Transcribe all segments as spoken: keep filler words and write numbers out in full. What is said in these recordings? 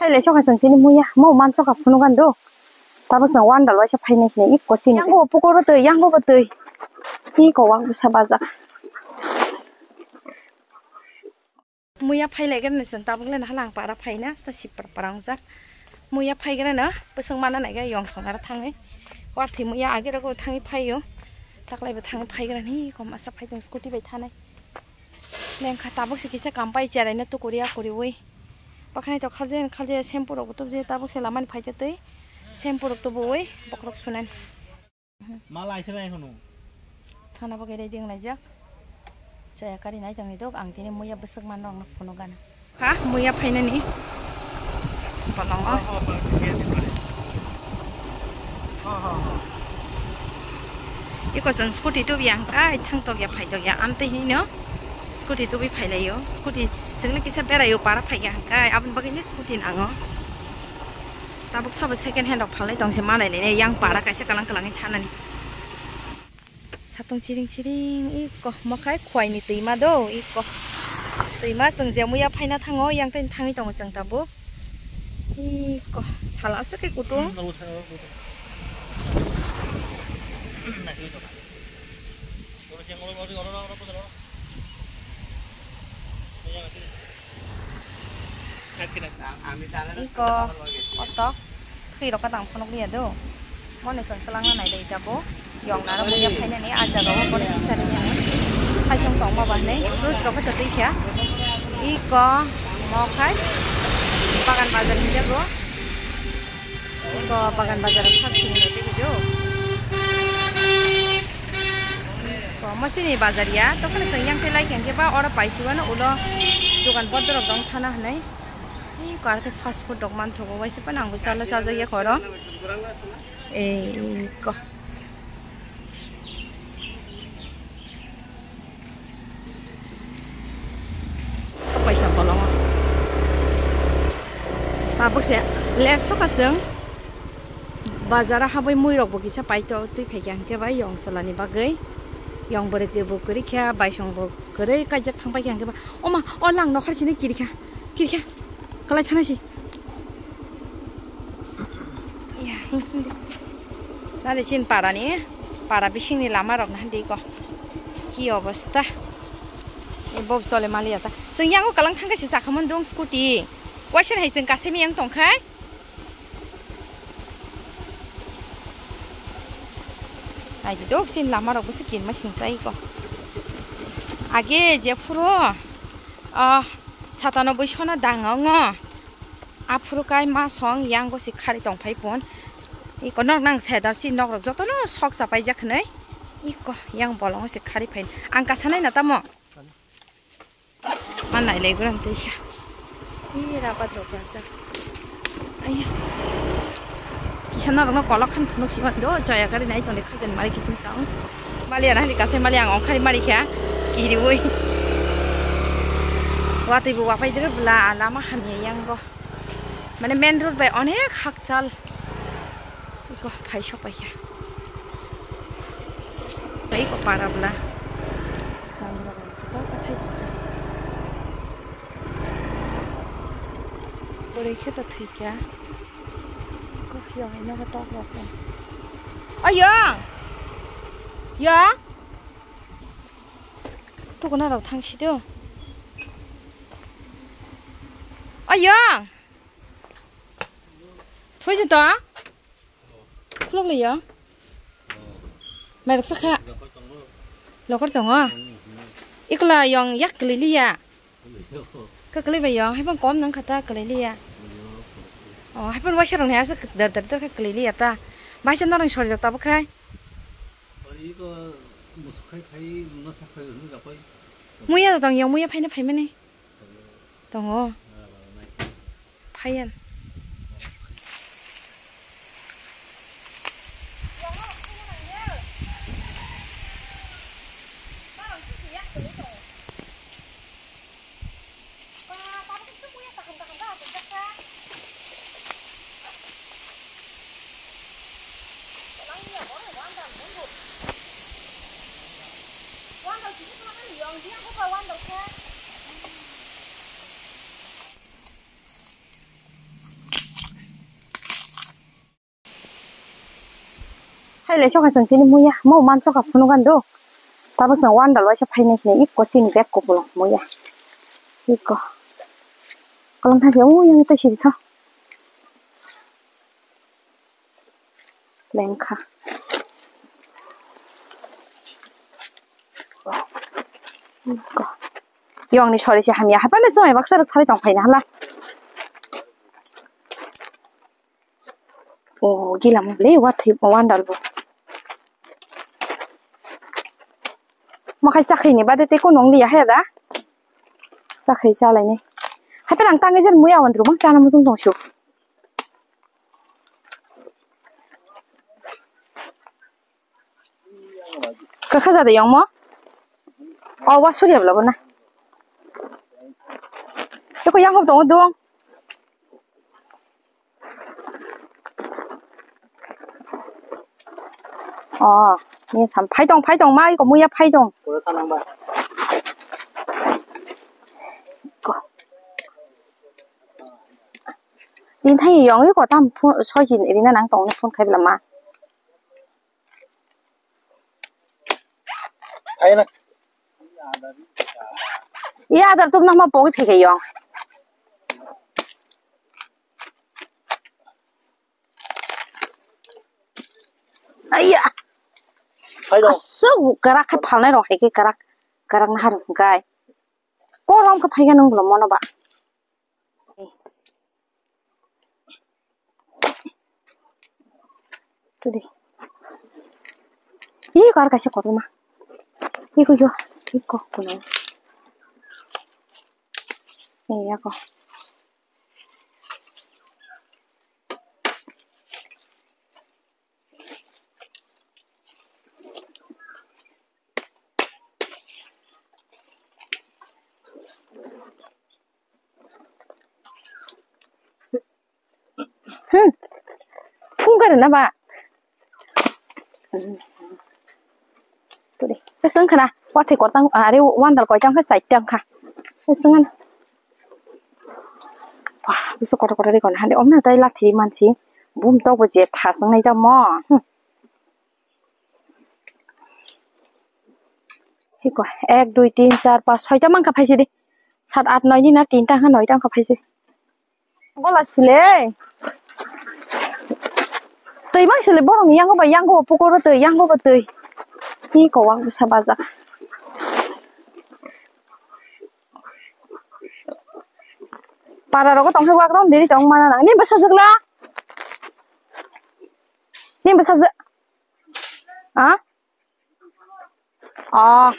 Ai le soka chwng tini muya, mo man soka phunu gan do. Tabuk chwng wandal waisa phainai sini, iko chini. Yang bo pukoro twi, yang bo twi. Iko wang bisa bajak. Muya phai lai gana chwng tabuk le nahalang para phaina, sta sipra para wngjak. Muya phai gana no, bwswng mana nai gana yong song nara thangwi. Warthi muya age rogo thangwi phaio. Taklai bo thangwi phai gana ni, kom asa phai tong scooty bai thanai. Lengkha tabuk se kisa kam pai cherai na tukuri akuri wi. Pakhnai to khalje khalje shampoo rok tubje tabuk se lamani phaite twi. Shampoo rok tubu wi bokrok sunan. Mala aisa lai hono. Thana bo gede ding lai jak. Chaya kari nai tong ni dok ang tini muya bwswk man rok no phunu gana. Ha, muya phainani. Bolongo. Iko chwng scooty tubi ang kai thang tok ya phai tok ya amtwi hino scooty tubi phai laio. Scooty chwngno kisa beraio para phai ya hwnkhe aboni bagwi no scooty nango. Tabuk sabo second hand rok phalnai tong se manai lainai yang para kaisa kalang kalang thanani. Satung chiring chiring iko mokhai khwai ni twima do iko. Twima chwng je muya phaina thango yang tei thangwi tongo chwng tabuk. Iko sala aswk khe kutung. Iko kotok thwi rok tang phunuk liya do. Moni chwng twlang nai dai tabuk. Yong naro muya phainani ah jaga o bono kisa rinani. Saisong tongma ba hinui fruits rok khe twi kha. Iko mo khai bagan bazar hinjago. Iko bagan bazar sak sini do. Ko masini bazar ya, tokoni chwng yang tei lai khe ba oro paisiwano ulo dogan bodorok dong thana hinui. Iko ar khe fast food rok manthogo, waisa phano ang bo chala chajak ya khoro. Ei ko. Sopai sa bolongo. Tabuk se ler soka chwng. Bazar o habwi mui rok bo kisa paito twi phaikha hwnkhe bai yong salani bagwi. Yong bwrwi khe bo kwrwi kha, baisong bo kwrwi kaijak thang paikha hwnkhe ba. Oma, o lang nokhar sini kirikha. Kirikha. Kalai thana si. Ya, hindi. Nani chin para ni, para bising ni lama rok na hindi ko. Ki obosta. E bob chole mali ata. Sing yang o kalang thangka si sakhamon dong scooty. Waisa hai sing kasemi yang tongkhai. Naidi dok sin lama rok bwswk kirima singsa iko. Age je phuru, ah, satanoboi sona dang ongo. Aphuru kai ma song yang gosi khari tong phai pon. Iko nok nang sedar si nok rok jotono sok chapai jak hinui. Iko yang bolongo si khari phai. Ang kasanai na tamo. Ma nailai guram teisa. Ih, rapat rok gasa. Aiya. Kisa norokno kolok khan phunuk si mando, joya gari nai tongde khajen mari kiching song. Mali ana hindi kasai mali ang ongkhari mari kha. Kiriwi. Watwi bo wapai dere bla lama hamya yang go. Mane main road bai onek hakchal. Iko phai sok paikha. Tei iko para bwla. Chandra bai kita kathai kita. Bwrwi khe to thwikha. Iko yong ino khe tok rok tong. O yong. Yong. Tukuna rok thang si do. O yong. Thoi de to? Khulok le yo. Mai rok sakha. Lokor tongo. Ikla yong yak kali liya. Ka kali bai yong, hai bang kom nang khata kali liya. Oh, hai bang waisa rong ya sa dar dar dar ka kali liya ta. Bai sa narang sori jok tabuk khai. Muya da tong yong, muya phaina phaimani. Tongo. Phaiyan. Tele soka chwng tini muya, mo man soka phunu gan do. Tabuk chwng wandal waisa phainai khe iko chini bag kopolo muya. Iko. Kolom thangsi o yang to sidi tho. Lengkha. Iko. Yongni sori se hamya. Haphano chwng baksa rok thari tong phaina hala. O gila mo le, wa thwi wandal bo. Mo khai chakhai ni bade te ko nong liya he da. Chakhai chalai ni. Hai pe rang tangwi jan muya wandru bang chana mujung tong su. Kakha jada yong mo? O wa surya bla bo na. Eko yang hop tong dong. O, ni sam phai tong, phai tong, mai ko muya phai tong. Ko. Din thai yong ko tam phone soi jin rina nang tong phone khai bla ma. Ayana. Iya, adar tup nama pogi phege yong. Aiya. Hai dong. Asuk karak khe phalnai rok hai khe karak, karak nahar gai. Kolam khe phaiga nung bolo mono ba. Tudi. Ih, kar kaisa kotorma. Ih, ko yo. Ih, ko kuno. Ih, ya ko. Hmm. Phung kar na ba. Turi. Pesang khana. Wathai kortang, are wandal koi tang kha, chai tang kha. Pesang. Wah, bisa kotor kotor ri kon hande. Omna tai lathi mansi. Bum tok bo je thasang nai ta mo. Hmm. Hiko, ek, dui, tin, char, panch, soita mankha phaisi di. Sat, at, noi ni na tinta kha noita wngkha phaisi. Gola sile. Twi mang sile borok ni yango ba, yango ba pukoro twi, yango ba twi. Hiko wang bisa bajak. Para rogo tong khe wak rom diri tong mana nang. Ni bwsajwk la? Ni bwsajwk? Ah? Ah.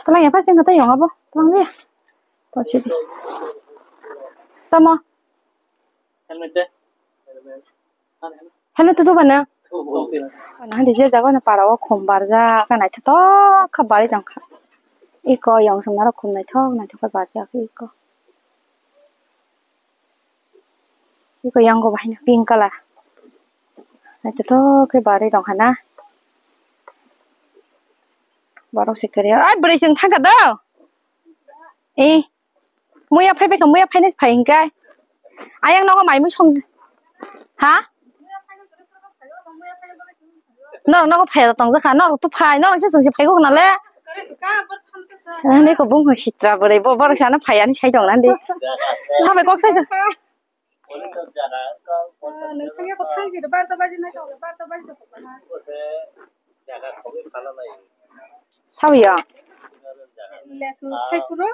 Tala ya pasi ngata yong abo. Tala ya. Tama. Helmet de. Helmet tu tu bana. Bana hande je jaga na para o khum barjak ka naithotok kha bari tong kha. Iko yong song naro khum naithok naithok kha barjak iko. Iko yango bahai na pink color. Naithotok khe bari tong kha na. Borok se kwrwi ai bwrwi chwng thang kha do. Eh. Muya phai bai kha, muya phainai phai hwnkhe. Ayang nogo mai mui song. Ha? Norok nogo phai da tong jakha, norok to phai, norok se chwng se phai kok nale. Ani ko bung sitra bwrwi bo, borok se ano phai ani sai tong nandi. Sabai kok sai. Sawi ya. Lesu khai phuru.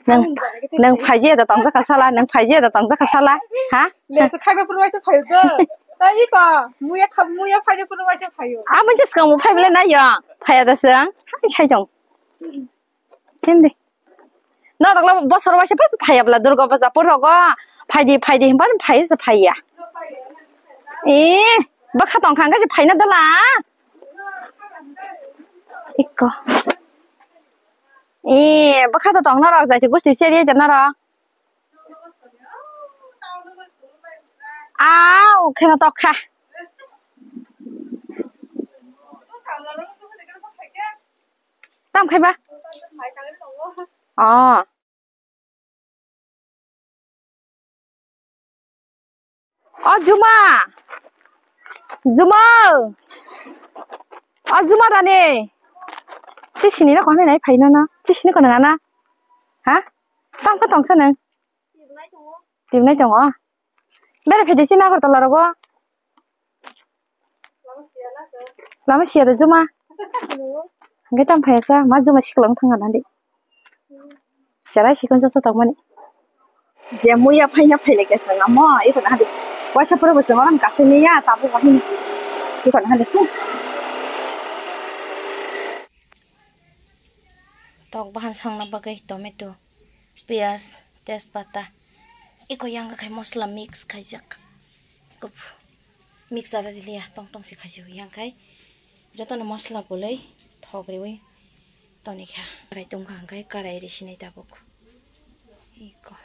Nang, nang phaiji da tong jakha sala, nang phaiji da tong jakha sala. Ha? Lesu khai phuru waisa phayo do. Ta iko, muya kha, muya phaiji phuru waisa phayo. Amo je skang mo phai bele na ya. Phaya da seng. Hai sai tong. Hindi. Norok la bosor waisa pas phaya bla Durga puja por rogo. Phaidi, phaidi himpan phai se phaya. Eh, bwkha tong kha hwnkhe se phaina dala. Ikko. Eh, bwkha to tong norok jai te gusti cheri te norok. Au, kheno tok kha. Tam khai ba? Oh. Juma! Juma! O Juma dani! Chisini no kono nai phai no na? Chisini kono ngana? Ha? Tang khe tongsa nang? Tibnai tongo. Bere phai de chini Agartala rogo. Lama siya de Juma. Hingke tam phai sa, ma Juma sikla wng thang nadi. Chara sikon jasa tongmani. Je muya phaina phaile kesa ngamo, iko na hadi. Waisa pura bwswng orang kasini ya, tabu wahin. Iko na hadi. Tok bahan songna bagwi tomato, piyaj, tejpata, iko yang khai mosla mix khaijak. Iko mixer o riliya tong tong se khaijak yang khai jotono mosla bolai thok riwi tonikha. Karai tongkha hwnkhe karai risinai tabuk. Iko.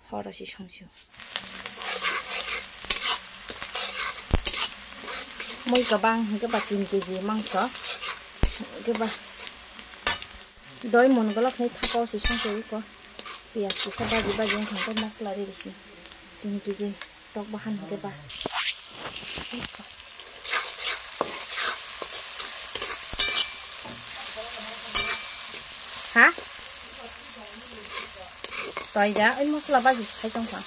Horo si songsi. Mui kwbang hwnkhe ba tin keji mangso. Hwnkhe ba doi mun golok ni thapa o si songsi iko. Piyaj kisa baji baji wngkha hwnkhe mosla riri si. Tin keji. Tok bahan hwnkhe ba. Ha? Toija, oi mosla baji khai tongkha.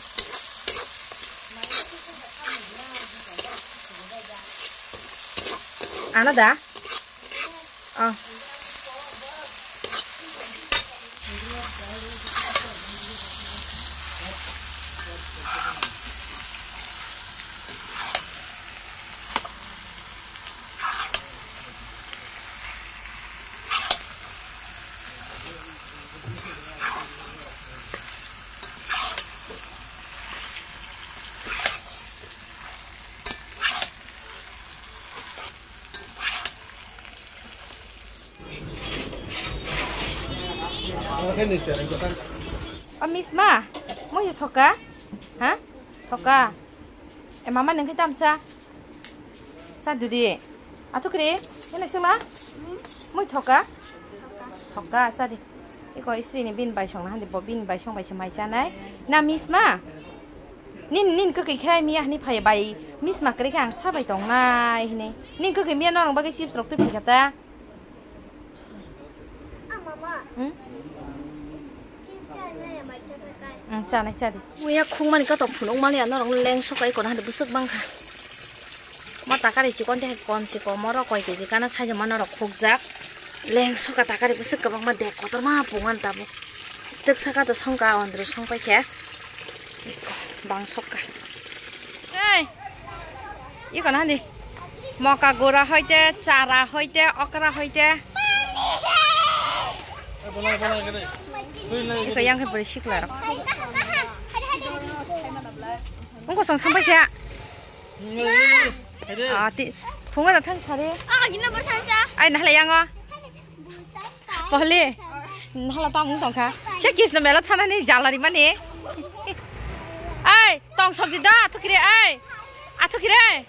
Ano da? Oh. O Misma, mui thoka? Ha? Thoka. E mama nang khe tamsa. Sa dudi. Atukri, yana sila? Mui thoka? Thoka, sa di. Iko istri ni bin bai song na handi bo bin bai song bai se mai chanai. Na Misma? Nin, nin kwkwi khe miya hini phai bai Misma kwrwi khe ang sa bai tong nai hini. Nin kwkwi miya norong bagwi chips rok twi phikha ta. Hmm? Hmm, chanai, cha di. Muya khungmani katok phunuk mani ano rok leng sokai kono hadi bwswk bangkha. Ma takari chikon te kon chikon moro koi keji kana sai mano rok khukjak. Leng soka takari bwswk kwbangma dek kotorma pungan tabuk. Twk saka to songka ondro songpai khe. Bang sokka. Ei. Iko na handi. Moka gura hoite, chara hoite, okra hoite. Iko yang khe bwrwi sikla rok. Ungko song thambai khe. Ah, ti, phunga da thang sari. Ai, nahle yango. Pohli, nahla tamung tongkha. Se kisno mela thanani jalari mani. Ai, tong sok di da, athukire, ai. Athukire.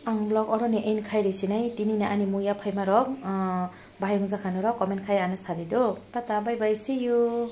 Ang vlog oroni end khai risinai, tini na ani muya phaima rok, ah, bahai wngjakha norok comment khai ano sadi do. Tata, bye bye, see you.